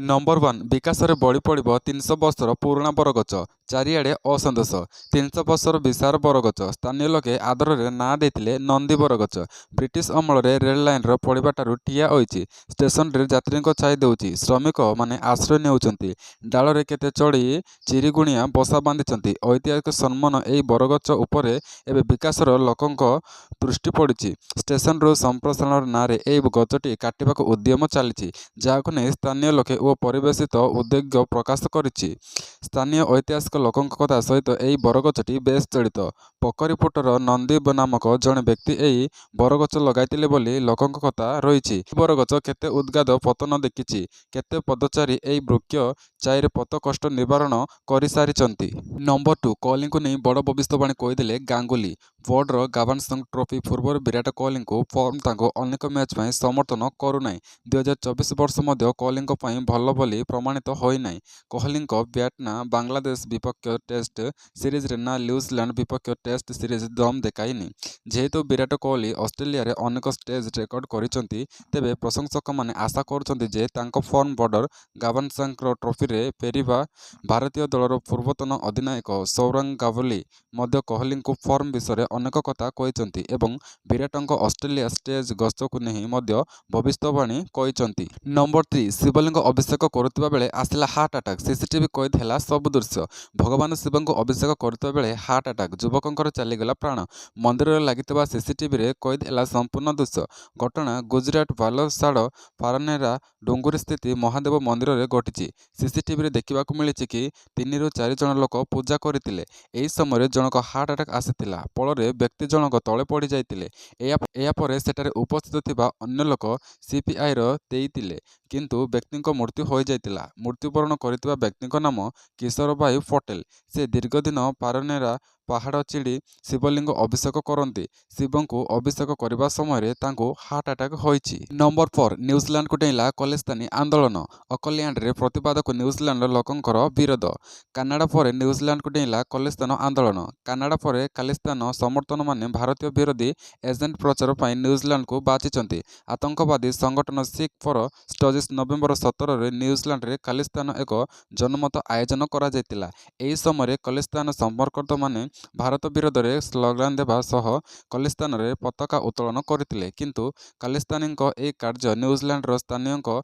Number 1, ବିକାଶରେ ବଳି ପଡ଼ିବ 300 ବର୍ଷର ପୁରୁଣା ବରଗଛ। ଚାରିଆଡ଼େ ଅସନ୍ତୋଷ। 300 ବର୍ଷର ବିଶାଳ ବରଗଛ। ସ୍ଥାନୀୟ ଲୋକେ ଆଦରରେ ନାଁ ଦେଇଥିଲେ ନନ୍ଦୀ ବରଗଛ। ବ୍ରିଟିଶ ଅମଳରେ ରେଳ ଲାଇନ୍ର ପଡ଼ିବାଠାରୁ ଠିଆ ହୋଇଛି। ଷ୍ଟେସନରେ ଯାତ୍ରୀଙ୍କ ଛାଇ ଦେଉଛି। ଶ୍ରମିକମାନେ ଆଶ୍ରୟ ନେଉଛନ୍ତି। ଡାଳରେ କେତେ ଚଢ଼େଇ ଚିରିଗୁଣିଆ ବସା ବାନ୍ଧିଛନ୍ତି। ଐତିହାସିକ ସମ୍ମାନ ଏହି ବରଗଛ ଉପରେ ଏବେ ବିକାଶର ଲୋକଙ୍କ ଦୃଷ୍ଟି ପଡ଼ିଛି। ଷ୍ଟେସନରୁ ସମ୍ପ୍ରସାରଣର ନାଁରେ ଏହି ଗଛଟି କାଟିବାକୁ ଉଦ୍ୟମ ଚାଲିଛି। ଯାହାକୁ ନେଇ ସ୍ଥାନୀୟ ଲୋକେ ଓ ପରିବେଶବିତ ଉଦ୍ବେଗ ପ୍ରକାଶ କରିଛି। ସ୍ଥାନୀୟ ଐତିହାସିକ ଲୋକଙ୍କ କଥା ସହିତ ଏହି ବରଗଛଟି ବେଶ୍ ଜଡ଼ିତ। ପୋଖରୀପୁଟର ନନ୍ଦୀ ନାମକ ଜଣେ ବ୍ୟକ୍ତି ଏହି ବରଗଛ ଲଗାଇଥିଲେ ବୋଲି ଲୋକଙ୍କ କଥା ରହିଛି। ଏହି ବରଗଛ କେତେ ଉତ୍ଥାନ ପତନ ଦେଖିଛି। କେତେ ପଦଚାରୀ ଏହି ବୃକ୍ଷ ଛାଇରେ ପଥ କଷ୍ଟ ନିବାରଣ କରିସାରିଛନ୍ତି। ନମ୍ବର 2, କୋହଲିଙ୍କୁ ନେଇ ବଡ଼ ଭବିଷ୍ୟବାଣୀ କହିଦେଲେ ଗାଙ୍ଗୁଲି। ବର୍ଡର ଗାଭାସ୍କର ଟ୍ରଫି ପୂର୍ବରୁ ବିରାଟ କୋହଲିଙ୍କ ଫର୍ମ ତାଙ୍କୁ ଅନେକ ମ୍ୟାଚ୍ ପାଇଁ ସମର୍ଥନ କରୁନାହିଁ। 2024 ବର୍ଷ ମଧ୍ୟ କୋହଲିଙ୍କ ପାଇଁ ଭଲ ବୋଲି ପ୍ରମାଣିତ ହୋଇନାହିଁ। କୋହଲିଙ୍କ ବ୍ୟାଟ୍ ନା ବାଂଲାଦେଶ ବିପକ୍ଷ ଟେଷ୍ଟ ସିରିଜରେ ନା ନ୍ୟୁଜିଲାଣ୍ଡ ବିପକ୍ଷ ଟେଷ୍ଟ ସିରିଜରେ ଦମ୍ ଦେଖାଇନି। ଯେହେତୁ ବିରାଟ କୋହଲି ଅଷ୍ଟ୍ରେଲିଆରେ ଅନେକ ଟେଷ୍ଟ ରେକର୍ଡ କରିଛନ୍ତି, ତେବେ ପ୍ରଶଂସକମାନେ ଆଶା କରୁଛନ୍ତି ଯେ ତାଙ୍କ ଫର୍ମ ବର୍ଡର ଗାଭାସ୍କର ଟ୍ରଫିରେ ଫେରିବ। ଭାରତୀୟ ଦଳର ପୂର୍ବତନ ଅଧିନାୟକ ସୌରଭ ଗାଙ୍ଗୁଲି ମଧ୍ୟ କୋହଲିଙ୍କ ଫର୍ମ ବିଷୟରେ ଅନେକ କଥା କହିଛନ୍ତି ଏବଂ ବିରାଟଙ୍କ ଅଷ୍ଟ୍ରେଲିଆ ଟେଷ୍ଟ ଗସ୍ତକୁ ନେଇ ମଧ୍ୟ ଭବିଷ୍ୟବାଣୀ କହିଛନ୍ତି। ନମ୍ବର 3, ଶିବଲିଙ୍ଗ ଅଭିଷେକ କରୁଥିବା ବେଳେ ଆସିଲା ହାର୍ଟ ଆଟାକ୍। ସିସିଟିଭି କଏଦ ହେଲା ସବୁ ଦୃଶ୍ୟ। ଭଗବାନ ଶିବଙ୍କୁ ଅଭିଷେକ କରୁଥିବା ବେଳେ ହାର୍ଟ ଆଟାକ୍। ଯୁବକଙ୍କର ଚାଲିଗଲା ପ୍ରାଣ। ମନ୍ଦିରରେ ଲାଗିଥିବା ସିସିଟିଭିରେ କଏଦ ହେଲା ସମ୍ପୂର୍ଣ୍ଣ ଦୃଶ୍ୟ। ଘଟଣା ଗୁଜରାଟ ଭାଲସାଡ ପାରନେରା ଡୁଙ୍ଗୁରି ସ୍ଥିତ ମହାଦେବ ମନ୍ଦିରରେ ଘଟିଛି। ସିସିଟିଭିରେ ଦେଖିବାକୁ ମିଳିଛି କି ତିନିରୁ ଚାରି ଜଣ ଲୋକ ପୂଜା କରିଥିଲେ। ଏହି ସମୟରେ ଜଣକ ହାର୍ଟ ଆଟାକ୍ ଆସିଥିଲା। ଫଳରେ ବ୍ୟକ୍ତି ଜଣକ ତଳେ ପଡ଼ିଯାଇଥିଲେ। ଏହାପରେ ସେଠାରେ ଉପସ୍ଥିତ ଥିବା ଅନ୍ୟ ଲୋକ ସିପିଆର ଦେଇଥିଲେ। କିନ୍ତୁ ବ୍ୟକ୍ତିଙ୍କ ମୃତ୍ୟୁ ହୋଇଯାଇଥିଲା। ମୃତ୍ୟୁବରଣ କରିଥିବା ବ୍ୟକ୍ତିଙ୍କ ନାମ କିଶୋରଭାଇ ପଟେଲ। ସେ ଦୀର୍ଘଦିନ ପାରନେରା ପାହାଡ଼ ଚଢ଼ି ଶିବଲିଙ୍ଗ ଅଭିଷେକ କରନ୍ତି। ଶିବଙ୍କୁ ଅଭିଷେକ କରିବା ସମୟରେ ତାଙ୍କୁ ହାର୍ଟ ଆଟାକ୍ ହୋଇଛି। ନମ୍ବର 4, ନ୍ୟୁଜିଲାଣ୍ଡକୁ ଡେଇଁଲା ଖଲିସ୍ତାନୀ ଆନ୍ଦୋଳନ। ଅକଲ୍ୟାଣ୍ଡରେ ପ୍ରତିବାଦକୁ ନ୍ୟୁଜିଲାଣ୍ଡ ଲୋକଙ୍କର ବିରୋଧ। କାନାଡା ପରେ ନ୍ୟୁଜିଲାଣ୍ଡକୁ ଡେଇଁଲା ଖଲିସ୍ତାନ ଆନ୍ଦୋଳନ। କାନାଡା ପରେ ଖାଲିସ୍ତାନ ସମର୍ଥକମାନେ ଭାରତୀୟ ବିରୋଧୀ ଏଜେଣ୍ଡା ପ୍ରଚାର ପାଇଁ ନ୍ୟୁଜିଲାଣ୍ଡକୁ ବାଛିଛନ୍ତି। ଆତଙ୍କବାଦୀ ସଂଗଠନ ଶିଖ ଫର ଜଷ୍ଟିସ ନଭେମ୍ବର 17ରେ ନ୍ୟୁଜିଲାଣ୍ଡରେ ଖାଲିସ୍ତାନ ଏକ ଜନମତ ଆୟୋଜନ କରାଯାଇଥିଲା। ଏହି ସମୟରେ ଖଲିସ୍ତାନ ସମର୍ଥକମାନେ ଭାରତ ବିରୋଧରେ ସ୍ଲୋଗାନ ଦେବା ସହ ଖଲିସ୍ତାନର ପତାକା ଉତ୍ତୋଳନ କରିଥିଲେ। କିନ୍ତୁ ଖାଲିସ୍ତାନୀଙ୍କ ଏହି କାର୍ଯ୍ୟ ନ୍ୟୁଜିଲାଣ୍ଡର ସ୍ଥାନୀୟ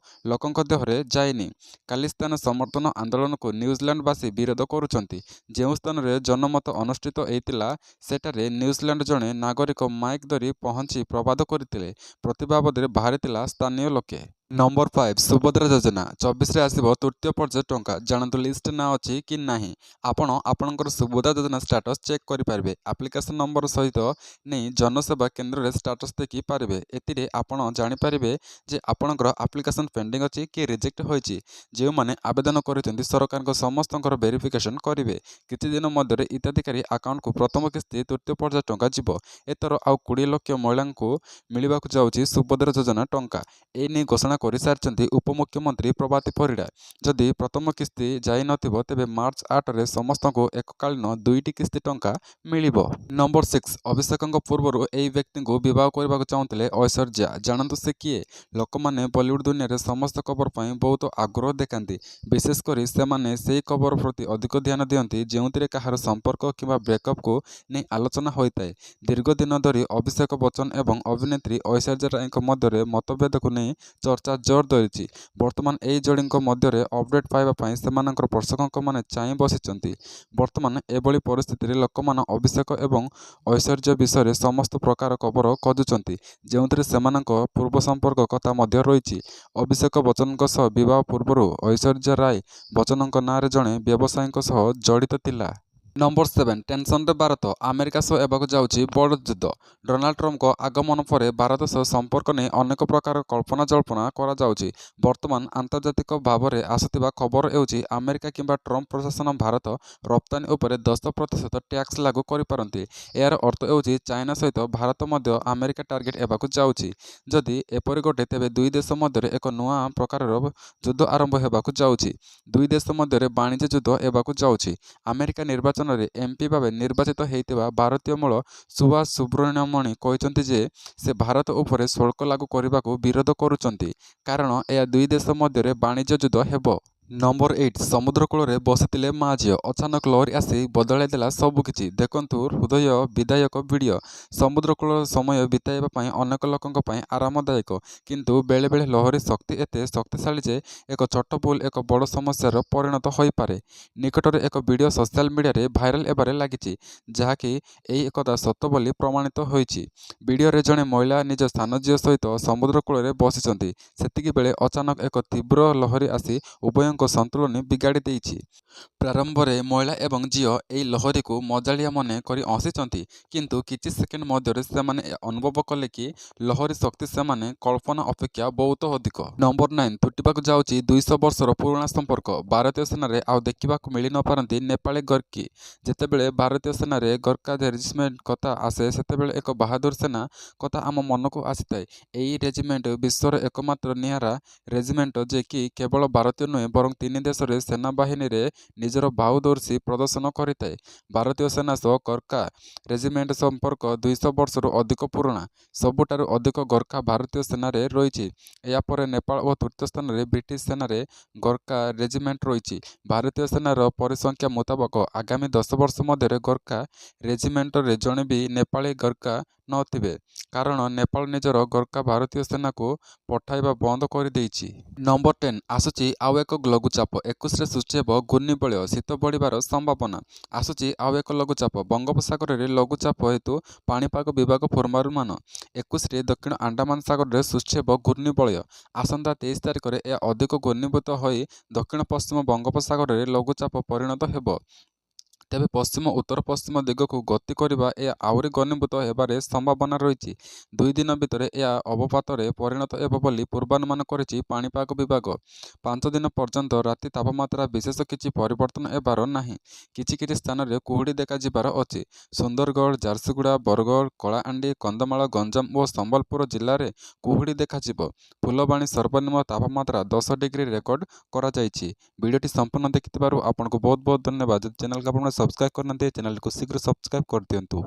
ଲୋକଙ୍କ ଦେହରେ ଯାଇନି। ଖାଲିସ୍ତାନ ସମର୍ଥନ ଆନ୍ଦୋଳନକୁ ନ୍ୟୁଜିଲାଣ୍ଡବାସୀ ବିରୋଧ କରୁଛନ୍ତି। ଯେଉଁ ସ୍ଥାନରେ ଜନମତ ଅନୁଷ୍ଠିତ ହୋଇଥିଲା, ସେଠାରେ ନ୍ୟୁଜିଲାଣ୍ଡ ଜଣେ ନାଗରିକ ମାଇକ୍ ଧରି ପହଞ୍ଚି ପ୍ରତିବାଦ କରିଥିଲେ। ପ୍ରତିବାଦରେ ବାହାରିଥିଲା ସ୍ଥାନୀୟ ଲୋକେ। ନମ୍ବର 5, ସୁଭଦ୍ରା ଯୋଜନା 24ରେ ଆସିବ ତୃତୀୟ ପର୍ଯ୍ୟାୟ ଟଙ୍କା। ଜାଣନ୍ତୁ ଲିଷ୍ଟ ନାଁ ଅଛି କି ନାହିଁ। ଆପଣ ଆପଣଙ୍କର ସୁଭଦ୍ରା ଯୋଜନା ଷ୍ଟାଟସ୍ ଚେକ୍ କରିପାରିବେ। ଆପ୍ଲିକେସନ୍ ନମ୍ବର ସହିତ ନେଇ ଜନସେବା କେନ୍ଦ୍ରରେ ଷ୍ଟାଟସ୍ ଦେଖିପାରିବେ। ଏଥିରେ ଆପଣ ଜାଣିପାରିବେ ଯେ ଆପଣଙ୍କର ଆପ୍ଲିକେସନ୍ ପେଣ୍ଡିଂ ଅଛି କି ରିଜେକ୍ଟ ହୋଇଛି। ଯେଉଁମାନେ ଆବେଦନ କରିଛନ୍ତି, ସରକାରଙ୍କ ସମସ୍ତଙ୍କର ଭେରିଫିକେସନ୍ କରିବେ। କିଛି ଦିନ ମଧ୍ୟରେ ହିତାଧିକାରୀ ଆକାଉଣ୍ଟକୁ ପ୍ରଥମ କିସ୍ତି ତୃତୀୟ ପର୍ଯ୍ୟାୟ ଟଙ୍କା ଯିବ। ଏଥର ଆଉ 20 ଲକ୍ଷ ମହିଳାଙ୍କୁ ମିଳିବାକୁ ଯାଉଛି ସୁଭଦ୍ରା ଯୋଜନା ଟଙ୍କା। ଏ ନେଇ ଘୋଷଣା କରିସାରିଛନ୍ତି ଉପମୁଖ୍ୟମନ୍ତ୍ରୀ ପ୍ରଭାତୀ ପରିଡ଼ା। ଯଦି ପ୍ରଥମ କିସ୍ତି ଯାଇନଥିବ, ତେବେ ମାର୍ଚ୍ଚ 8ରେ ସମସ୍ତଙ୍କୁ ଏକକାଳୀନ ଦୁଇଟି କିସ୍ତି ଟଙ୍କା ମିଳିବ। ନମ୍ବର 6, ଅଭିଷେକଙ୍କ ପୂର୍ବରୁ ଏହି ବ୍ୟକ୍ତିଙ୍କୁ ବିବାହ କରିବାକୁ ଚାହୁଁଥିଲେ ଐଶ୍ୱର୍ଯ୍ୟା। ଜାଣନ୍ତୁ ସେ କିଏ? ଲୋକମାନେ ବଲିଉଡ୍ ଦୁନିଆରେ ସମସ୍ତ ଖବର ପାଇଁ ବହୁତ ଆଗ୍ରହ ଦେଖାନ୍ତି। ବିଶେଷ କରି ସେମାନେ ସେହି ଖବର ପ୍ରତି ଅଧିକ ଧ୍ୟାନ ଦିଅନ୍ତି, ଯେଉଁଥିରେ କାହାର ସମ୍ପର୍କ କିମ୍ବା ବ୍ରେକଅପ୍କୁ ନେଇ ଆଲୋଚନା ହୋଇଥାଏ। ଦୀର୍ଘ ଦିନ ଧରି ଅଭିଷେକ ବଚ୍ଚନ ଏବଂ ଅଭିନେତ୍ରୀ ଐଶ୍ୱର୍ଯ୍ୟା ରାୟଙ୍କ ମଧ୍ୟରେ ମତଭେଦକୁ ନେଇ ଚର୍ଚ୍ଚା ଜୋର ଧରିଛି। ବର୍ତ୍ତମାନ ଏହି ଯୋଡ଼ିଙ୍କ ମଧ୍ୟରେ ଅପଡେଟ୍ ପାଇବା ପାଇଁ ସେମାନଙ୍କର ପ୍ରଶଂସକମାନେ ଚାହିଁ ବସିଛନ୍ତି। ବର୍ତ୍ତମାନ ଏଭଳି ପରିସ୍ଥିତିରେ ଲୋକମାନେ ଅଭିଷେକ ଏବଂ ଐଶ୍ୱର୍ଯ୍ୟା ବିଷୟରେ ସମସ୍ତ ପ୍ରକାର ଖବର ଖୋଜୁଛନ୍ତି, ଯେଉଁଥିରେ ସେମାନଙ୍କ ପୂର୍ବ ସମ୍ପର୍କ କଥା ମଧ୍ୟ ରହିଛି। ଅଭିଷେକ ବଚ୍ଚନଙ୍କ ସହ ବିବାହ ପୂର୍ବରୁ ଐଶ୍ୱର୍ଯ୍ୟା ରାୟ ବଚ୍ଚନଙ୍କ ନାଁରେ ଜଣେ ବ୍ୟବସାୟୀଙ୍କ ସହ ଜଡ଼ିତ ଥିଲା। ନମ୍ବର 7, ଟେନସନରେ ଭାରତ। ଆମେରିକା ସହ ହେବାକୁ ଯାଉଛି ବଡ଼ ଯୁଦ୍ଧ। ଡୋନାଲ୍ଡ ଟ୍ରମ୍ପଙ୍କ ଆଗମନ ପରେ ଭାରତ ସହ ସମ୍ପର୍କ ନେଇ ଅନେକ ପ୍ରକାର କଳ୍ପନାଜଳ୍ପନା କରାଯାଉଛି। ବର୍ତ୍ତମାନ ଆନ୍ତର୍ଜାତିକ ଭାବରେ ଆସୁଥିବା ଖବର ହେଉଛି, ଆମେରିକା କିମ୍ବା ଟ୍ରମ୍ପ ପ୍ରଶାସନ ଭାରତ ରପ୍ତାନି ଉପରେ 10% ଟ୍ୟାକ୍ସ ଲାଗୁ କରିପାରନ୍ତି। ଏହାର ଅର୍ଥ ହେଉଛି, ଚାଇନା ସହିତ ଭାରତ ମଧ୍ୟ ଆମେରିକା ଟାର୍ଗେଟ ହେବାକୁ ଯାଉଛି। ଯଦି ଏପରି ଘଟେ, ତେବେ ଦୁଇ ଦେଶ ମଧ୍ୟରେ ଏକ ନୂଆ ପ୍ରକାରର ଯୁଦ୍ଧ ଆରମ୍ଭ ହେବାକୁ ଯାଉଛି। ଦୁଇ ଦେଶ ମଧ୍ୟରେ ବାଣିଜ୍ୟ ଯୁଦ୍ଧ ହେବାକୁ ଯାଉଛି। ଆମେରିକା ନିର୍ବାଚନ ନିର୍ବାଚନରେ ଏମ୍ପି ଭାବେ ନିର୍ବାଚିତ ହୋଇଥିବା ଭାରତୀୟ ମୂଳ ସୁଭାଷ ସୁବ୍ରମଣ୍ୟମ କହିଛନ୍ତି ଯେ ସେ ଭାରତ ଉପରେ ଶୁଳ୍କ ଲାଗୁ କରିବାକୁ ବିରୋଧ କରୁଛନ୍ତି, କାରଣ ଏହା ଦୁଇ ଦେଶ ମଧ୍ୟରେ ବାଣିଜ୍ୟ ଯୁଦ୍ଧ ହେବ। ନମ୍ବର 8, ସମୁଦ୍ର କୂଳରେ ବସିଥିଲେ ମା ଝିଅ। ଅଚାନକ ଲହରୀ ଆସି ବଦଳାଇ ଦେଲା ସବୁକିଛି। ଦେଖନ୍ତୁ ହୃଦୟ ବିଦାରକ ଭିଡ଼ିଓ। ସମୁଦ୍ର କୂଳ ସମୟ ବିତାଇବା ପାଇଁ ଅନେକ ଲୋକଙ୍କ ପାଇଁ ଆରାମଦାୟକ। କିନ୍ତୁ ବେଳେବେଳେ ଲହରୀ ଶକ୍ତି ଏତେ ଶକ୍ତିଶାଳୀ ଯେ ଏକ ଛୋଟ ଭୁଲ ଏକ ବଡ଼ ସମସ୍ୟାର ପରିଣତ ହୋଇପାରେ। ନିକଟରେ ଏକ ଭିଡ଼ିଓ ସୋସିଆଲ ମିଡ଼ିଆରେ ଭାଇରାଲ ହେବାରେ ଲାଗିଛି, ଯାହାକି ଏହି କଥା ସତ ବୋଲି ପ୍ରମାଣିତ ହୋଇଛି। ଭିଡ଼ିଓରେ ଜଣେ ମହିଳା ନିଜ ସାନ ଝିଅ ସହିତ ସମୁଦ୍ର କୂଳରେ ବସିଛନ୍ତି। ସେତିକିବେଳେ ଅଚାନକ ଏକ ତୀବ୍ର ଲହରୀ ଆସି ଉଭୟଙ୍କ ସନ୍ତୁଳନ ବିଗାଡ଼ି ଦେଇଛି। ପ୍ରାରମ୍ଭରେ ମହିଳା ଏବଂ ଝିଅ ଏହି ଲହରୀକୁ ମଜାଳିଆ ମନେ କରି ହସିଛନ୍ତି। କିନ୍ତୁ କିଛି ସେକେଣ୍ଡ ମଧ୍ୟରେ ସେମାନେ ଅନୁଭବ କଲେ କି ଲହରୀ ଶକ୍ତି ସେମାନେ କଳ୍ପନା ଅପେକ୍ଷା ବହୁତ ଅଧିକ। ନମ୍ବର 9, ତୁଟିବାକୁ ଯାଉଛି 200 ବର୍ଷର ପୁରୁଣା ସମ୍ପର୍କ। ଭାରତୀୟ ସେନାରେ ଆଉ ଦେଖିବାକୁ ମିଳି ନପାରନ୍ତି ନେପାଳୀ ଗୋର୍ଖା। ଯେତେବେଳେ ଭାରତୀୟ ସେନାରେ ଗୋର୍ଖା ରେଜିମେଣ୍ଟ କଥା ଆସେ, ସେତେବେଳେ ଏକ ବାହାଦୁର ସେନା କଥା ଆମ ମନକୁ ଆସିଥାଏ। ଏହି ରେଜିମେଣ୍ଟ ବିଶ୍ୱର ଏକମାତ୍ର ନିଆରା ରେଜିମେଣ୍ଟ, ଯେ କି କେବଳ ଭାରତୀୟ ନୁହେଁ, ବରଂ ତିନି ଦେଶର ସେନାବାହିନୀରେ ନିଜର ବାହାଦୁରୀ ପ୍ରଦର୍ଶନ କରିଥାଏ। ଭାରତୀୟ ସେନା ସହ ଗୋର୍ଖା ରେଜିମେଣ୍ଟ ସମ୍ପର୍କ 200 ବର୍ଷରୁ ଅଧିକ ପୁରୁଣା। ସବୁଠାରୁ ଅଧିକ ଗୋର୍ଖା ଭାରତୀୟ ସେନାରେ ରହିଛି। ଏହାପରେ ନେପାଳ ଓ ତୃତୀୟ ସ୍ଥାନରେ ବ୍ରିଟିଶ ସେନାରେ ଗୋର୍ଖା ରେଜିମେଣ୍ଟ ରହିଛି। ଭାରତୀୟ ସେନାର ପରିସଂଖ୍ୟା ମୁତାବକ, ଆଗାମୀ 10 ବର୍ଷ ମଧ୍ୟରେ ଗୋର୍ଖା ରେଜିମେଣ୍ଟରେ ଜଣେ ବି ନେପାଳୀ ଗୋର୍ଖା ନଥିବେ। କାରଣ ନେପାଳ ନିଜର ଗୋର୍ଖା ଭାରତୀୟ ସେନାକୁ ପଠାଇବା ବନ୍ଦ କରିଦେଇଛି। ନମ୍ବର 10, ଆସୁଛି ଆଉ ଏକ ଲଘୁଚାପ। 21ରେ ସୃଷ୍ଟି ହେବ ଘୂର୍ଣ୍ଣିବଳୟ, ଶୀତ ବଢ଼ିବାର ସମ୍ଭାବନା। ଆସୁଛି ଆଉ ଏକ ଲଘୁଚାପ। ବଙ୍ଗୋପସାଗରରେ ଲଘୁଚାପ ହେତୁ ପାଣିପାଗ ବିଭାଗ ପୂର୍ବାନୁମାନ। 21ରେ ଦକ୍ଷିଣ ଆଣ୍ଡାମାନ ସାଗରରେ ସୃଷ୍ଟି ହେବ ଘୂର୍ଣ୍ଣିବଳୟ। ଆସନ୍ତା 23 ତାରିଖରେ ଏହା ଅଧିକ ଘନୀଭୂତ ହୋଇ ଦକ୍ଷିଣ ପଶ୍ଚିମ ବଙ୍ଗୋପସାଗରରେ ଲଘୁଚାପ ପରିଣତ ହେବ। ତେବେ ପଶ୍ଚିମ ଉତ୍ତର ପଶ୍ଚିମ ଦିଗକୁ ଗତି କରିବା ଏହା ଆହୁରି ଘନୀଭୂତ ହେବାରେ ସମ୍ଭାବନା ରହିଛି। 2 ଦିନ ଭିତରେ ଏହା ଅବପାତରେ ପରିଣତ ହେବ ବୋଲି ପୂର୍ବାନୁମାନ କରିଛି ପାଣିପାଗ ବିଭାଗ। 5 ଦିନ ପର୍ଯ୍ୟନ୍ତ ରାତି ତାପମାତ୍ରା ବିଶେଷ କିଛି ପରିବର୍ତ୍ତନ ହେବାର ନାହିଁ। କିଛି କିଛି ସ୍ଥାନରେ କୁହୁଡ଼ି ଦେଖାଯିବାର ଅଛି। ସୁନ୍ଦରଗଡ଼, ଝାରସୁଗୁଡ଼ା, ବରଗଡ଼, କଳାହାଣ୍ଡି, କନ୍ଧମାଳ, ଗଞ୍ଜାମ ଓ ସମ୍ବଲପୁର ଜିଲ୍ଲାରେ କୁହୁଡ଼ି ଦେଖାଯିବ। ଫୁଲବାଣୀ ସର୍ବନିମ୍ନ ତାପମାତ୍ରା 10 ଡିଗ୍ରୀ ରେକର୍ଡ କରାଯାଇଛି। ଭିଡ଼ିଓଟି ସମ୍ପୂର୍ଣ୍ଣ ଦେଖିଥିବାରୁ ଆପଣଙ୍କୁ ବହୁତ ବହୁତ ଧନ୍ୟବାଦ। ଯଦି ଚ୍ୟାନେଲକୁ ଆପଣ ସବସ୍କ୍ରାଇବ୍ କରିନାହାନ୍ତି, ଚ୍ୟାନେଲକୁ ଶୀଘ୍ର ସବସ୍କ୍ରାଇବ୍ କରିଦିଅନ୍ତୁ।